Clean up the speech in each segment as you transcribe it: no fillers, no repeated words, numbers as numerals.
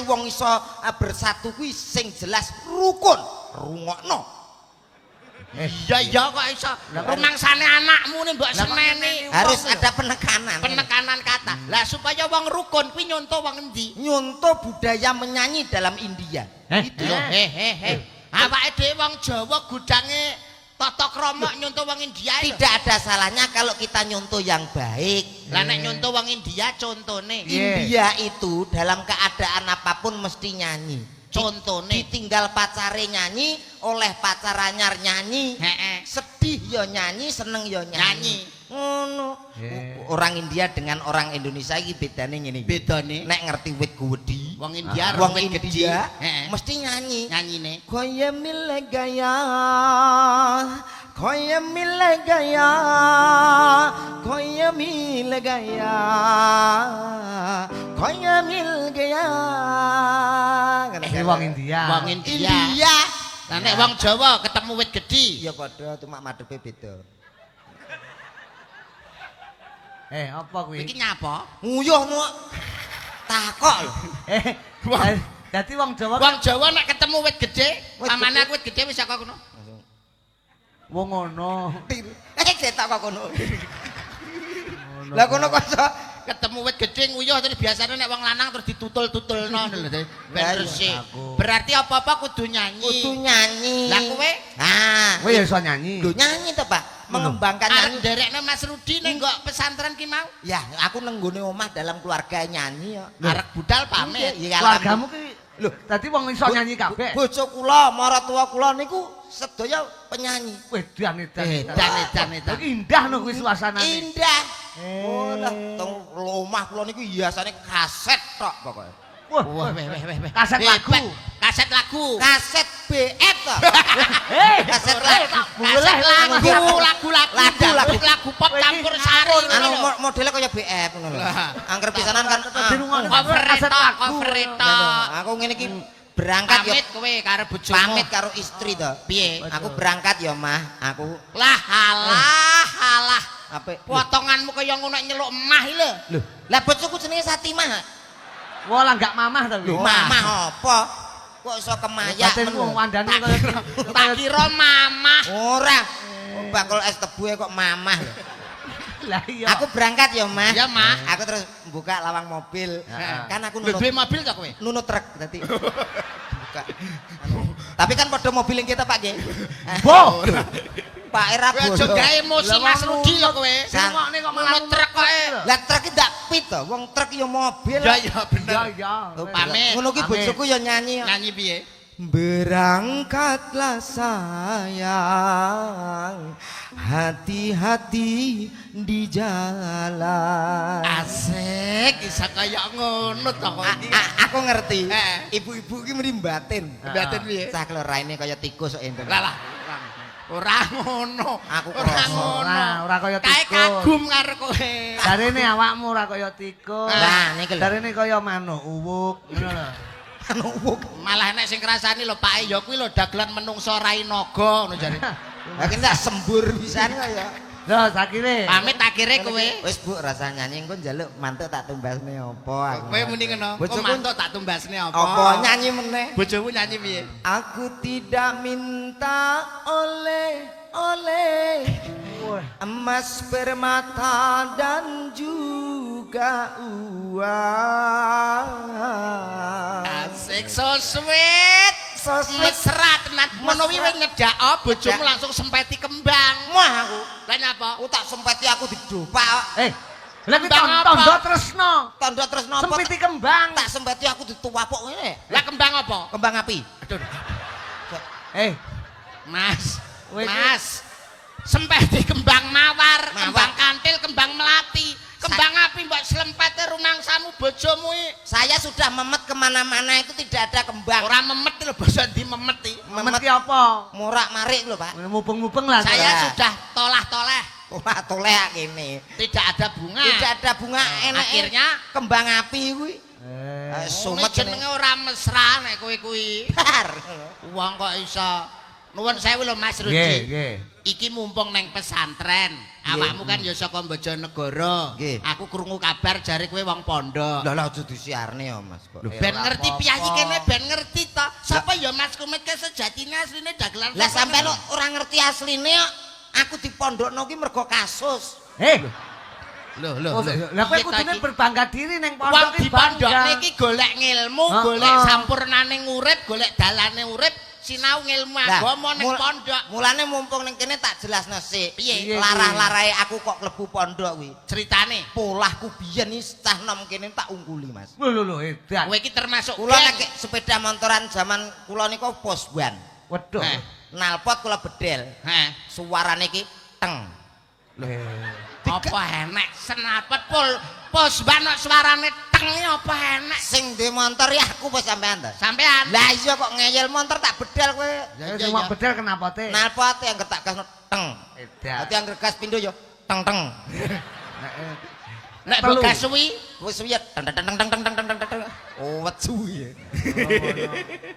Syarate wong iso bersatu kuwi sing jelas rukun. Rungokno. Iya iya kok iso. Rumangsane anakmu nih mbok seneni. Harus ada penekanan. Penekanan kata. Lah supaya wong rukun kuwi nyonto wong endi? Nyonto budaya menyanyi dalam India. Itu lho. He. Awake dhewe wong Jawa gudange tata krama nyonto wong India lho. Tidak ada salahnya kalau kita nyonto yang baik. Lah nek nyonto wong India contone. India itu dalam keadaan apapun mesti nyanyi. Contone ditinggal pacare nyanyi, oleh pacar anyar nyanyi. Heeh. Sedih ya nyanyi, seneng ya nyanyi. Ngono. Orang India dengan orang Indonesia iki bedane ngene iki. Bedane nek ngerti wit guwedhi, wong India wong wit India gedhi. Mesti nyanyi. Nyanyine Koye mil gaya, koye mil gaya, koye mil gaya, koye mil gaya. Wong India. Wong India. Lah nek wong Jawa ketemu wit gedhi ya padha cuma madhepe beda. Apa kuwi? Iki nyapa? Nguyuh no. Takok lho. Dadi wong Jawa wong Jawa nek ketemu wit gedhe, pamane aku wit gedhe wis saka kono. Wong ngono. Ketok kok kono. Lah kono kok iso ketemu wit gedhe nguyuh terus biasane nek wong lanang terus ditutul-tutulno ngono lho. Ben resik. Berarti apa-apa kudu nyanyi. Kudu nyanyi. Lah kowe? Ah, kowe ya iso nyanyi. Lho nyanyi to, Pak. Mengembangkan arep nyanyi. Nderekne Mas Rudi ning nggo pesantren ki mau. Ya, aku nang nggone omah dalam keluarga nyanyi ya. Arek budal pamit. Iya, keluargamu ki lho, dadi wong iso nyanyi kabeh. Bojo kula, maratuwa kula niku sedaya penyanyi. Wedan edan. Edan edan edan. Iki indah no kuwi suasanane. Indah. Oh lah, teng omah kula niku hiasane kaset tok pokoke. Wah, wah, weh. Kaset lagu. Kaset lagu. Kaset BF to. Kaset lagu. Lagu, lagu, lagu, lagu pop campur sari. Anu modelnya kaya BF ngono lho. Angger pisanan kan cover tok, cover tok. Aku ngene iki berangkat ya. Pamit kowe karo bojomu. Pamit karo istri to. Piye? Aku berangkat ya, Mah. Aku lah alah alah. Apik. Potonganmu kaya ngono nyeluk emah iki lho. Lho, lah bojoku jenenge Satimah. Wah lah enggak mamah ta kuwi. Mamah apa? Kok iso kemayak men wong wandane kaya tak kira mamah. Ora. Bakul es tebu kok mamah lho. Lah iya. Aku berangkat ya, Mah. Ya, Mah. Aku terus buka lawang mobil. Kan aku nunut. Lho duwe mobil ta kowe? Nunut truk dadi. Buka. Tapi kan padha mobil yang kita, Pak nggih. Boh. Pak era bodoh. Aja gawe emosi Mas Rudi lho kowe. Singokne kok malah nunut truk kok. Lah truk iki ndak pit to, wong truk ya mobil. Ya ya bener. Ya ya. Pamit. Ngono ki bojoku ya nyanyi. Nyanyi piye? Berangkatlah sayang, hati-hati di jalan. Asik, isa kaya ngono to kok iki. Aku ngerti. Ibu-ibu iki muni batin. Batin piye? Cah lho raine kaya tikus kok enten. Lah lah. Ora ngono. Aku ora ngono. Ora kaya tikus. Kae kagum karo kowe. Jarene awakmu ora kaya tikus. Lah niki lho. Jarene kaya manuk uwuk ngono lho. Malah enek sing ngrasani lho Pak ya kuwi lho dagelan menungso rai naga ngono jare. Lah ki ndak sembur pisan kaya. Lho sakire. Pamit akhire kowe. Wis Bu rasa nyanyi engko njaluk mantuk tak tumbasne apa aku. Kowe muni ngono. Kok mantuk tak tumbasne apa? Apa nyanyi meneh? Bojomu nyanyi piye? Aku tidak minta oleh-oleh emas permata dan juga uang. Asik so sweet. So sweet. Mesra tenan. Ngono kuwi wis nyedak bojomu langsung sempeti kembang. Wah aku. Lah nyapa? Aku tak sempeti aku didopak kok. Lah kuwi tandha tresno. Tandha tresno apa? Sempiti kembang. Tak sempeti aku dituwapuk ngene. Lah kembang apa? Kembang api. Aduh. Mas. Mas. Sempeti kembang mawar, kembang kantil, kembang melati. Kembang api mbok slempete rumangsamu bojomu iki. Saya sudah memet kemana-mana itu tidak ada kembang. Ora memet lho basa ndi memet iki. Memet ki apa? Morak-marik lho, Pak. Mubeng-mubeng lah. Saya sudah tolah-toleh. Tolah-toleh kene. Tidak ada bunga. Tidak ada bunga enak. Akhirnya kembang api kuwi. Sumet jenenge ora mesra nek kowe kuwi. Wong kok iso Nuwun sewu lho Mas Nggih, Rudi. nggih. Iki mumpung neng pesantren. Awakmu kan ya saka Bojonegoro. Nggih. Aku krungu kabar jare kowe wong pondok. Lah lah aja disiarne ya Mas kok. Ben Ora ngerti apa-apa. piyayi kene ben ngerti to. Sapa ya Mas Kumet ke sejatine asline dagelan. Lah sapa sampean kene? ora ngerti asline kok. Aku dipondokno ki mergo kasus. Eh, Lho lho oh, lho. lah kowe Piye ta kudune iki? berbangga diri ning Wong pondok ki dipondokne iki golek ngilmu, Heeh. golek sampurnane urip, golek dalane urip, sinau ngilmu agama ning pondok. Mulane mumpung ning kene tak jelasno sik. Piye? Larah-larahe aku kok klebu pondok kuwi. Ceritane. Polahku biyen iki cah nom kene tak ungkuli, Mas. Lho lho lho edan. Kowe iki termasuk Kula geng. nek sepeda motoran zaman kula niku posban. Waduh. Eh. Nalpot kula bedel. Heh. Suarane iki teng. Apa enek senapet pol posban kok suarane teng iki apa enek? Sing duwe motor ya aku apa sampean ta? Sampean. Lah iya kok ngeyel motor tak bedel kowe. Ya, Ya iya, sing iya. bedel kenapa te? Nalpot yang tak gasno teng. Edan. Dadi yang gas pindho ya teng teng. Nek Telu. mbok gas suwi, Wis suwi ya teng teng teng teng teng teng teng teng. Oh, suwi.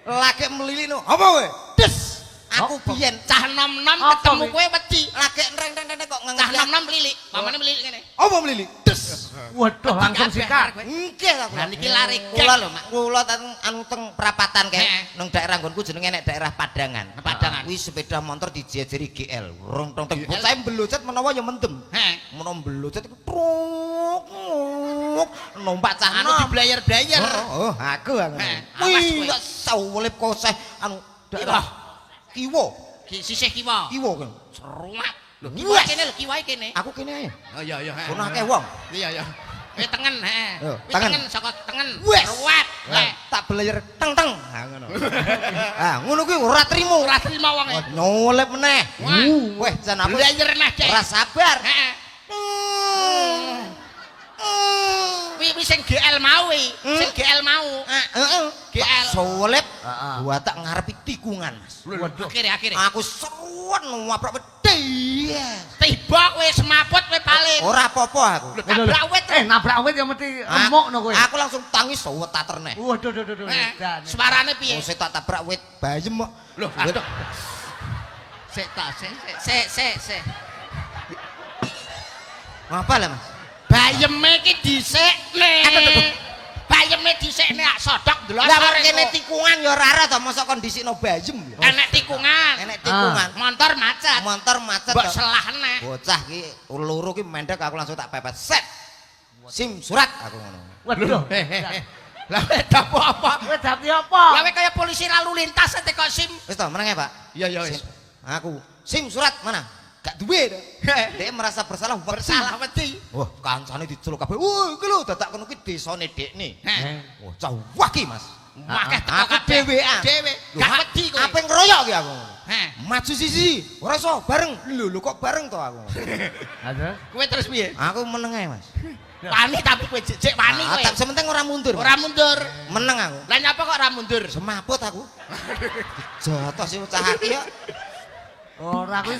Lagi mlili no. Apa kowe? Des. Aku Apa? biyen cah nom-nom Apa ketemu kuwi? kowe wedi. lagi reng reng reng kok Cah ngengendi. nom-nom mlilik, pamane mlilik ngene. Apa mlili? Des. Waduh, langsung Kabeh sikat. kowe. Nggih ta kula. Lah niki lare Kula geng lho, Mak. Kula teng anu teng prapatan kae Heeh. nang daerah nggonku jenenge nek daerah Padangan. Padangan. Kuwi sepeda motor dijejeri GL. Rong tong teng. Bocah mbelocet menawa ya mendem. Heeh. Menawa mbelocet iku truk numpak cah Anu nom. diblayer-blayer. Oh, oh, aku aku. Heeh, awas Wih, kowe. tak sawulip koseh anu daerah kiwa, Ki sisih kiwa. kiwa kan. Seruat. Lho kiwa Wes. kene lho, kiwa kene. Aku kene ae. Oh iya iya. Kono akeh wong. Iya iya. Kowe tengen, heeh. Yo, Kuwi tengen. tengen saka tengen. Wes. Ruwet. Lah, tak belayer teng-teng. Ha ngono. Ah, ngono kuwi ora trimo. Ora trimo wonge. Nyolep meneh. Wah. Weh, jan aku Belayer neh, Dek. ora sabar. Heeh. Kuwi kuwi sing GL mau kuwi, sing GL mau. Heeh. GL. Solep. Heeh. Gua tak ngarepi tikungan, Mas. Waduh. Akhire akhire. Aku seruan wabrak wedhi. Tiba kowe semaput kowe paling. Ora apa-apa aku. Lho, Nabrak wit. Eh, nabrak wit ya mesti remuk no kowe. Aku langsung tangis sewet taterne. Waduh, duh, duh, duh, Eh, edan. Suarane piye? Oh, saya tak tabrak wit bayem kok. Loh, aduh. Sik ta, sik sik sik sik sik. Ngapa lah, Mas? Bayeme iki dhisikne. Bayeme dhisikne ak sodok ndelok. Lah wong kene tikungan ya ora ora to, mosok kondisikno bayem lho. Enek tikungan. Enek tikungan. Motor macet. Motor macet. Mbok to. selah neh. Bocah ki loro ki mendek aku langsung tak pepet. Set. SIM surat aku ngono. Waduh. Lah kowe dapo apa? Kowe dadi apa? Lah kowe kaya polisi lalu lintas ate kok SIM. Wis to, meneng ya, Pak? Iya, iya, wis. SIM. Aku SIM surat mana? Gak duwe to. Dia merasa bersalah, wedi. Bersalah wedi. Wah, kancane diceluk kabeh. Wah, iki lho dadak kono ki desane dekne. Heh. Wah, cah waki, Mas. Wakeh teko Aku kabeh. dhewean. Dhewe. Lho, Gak wedi kowe. Ape ngeroyok ki aku. Heh. Maju sisi, ora iso bareng. Lho, lho kok bareng to aku. Aduh. Kowe terus piye? Aku meneng ae, Mas. Wani tapi kowe jejek wani Ah, kowe. tak sementing ora mundur. Mas. Ora mundur. Meneng aku. Lah nyapa kok ora mundur? Semaput aku. Jatuh sih cah iki ya. Ora kuwi.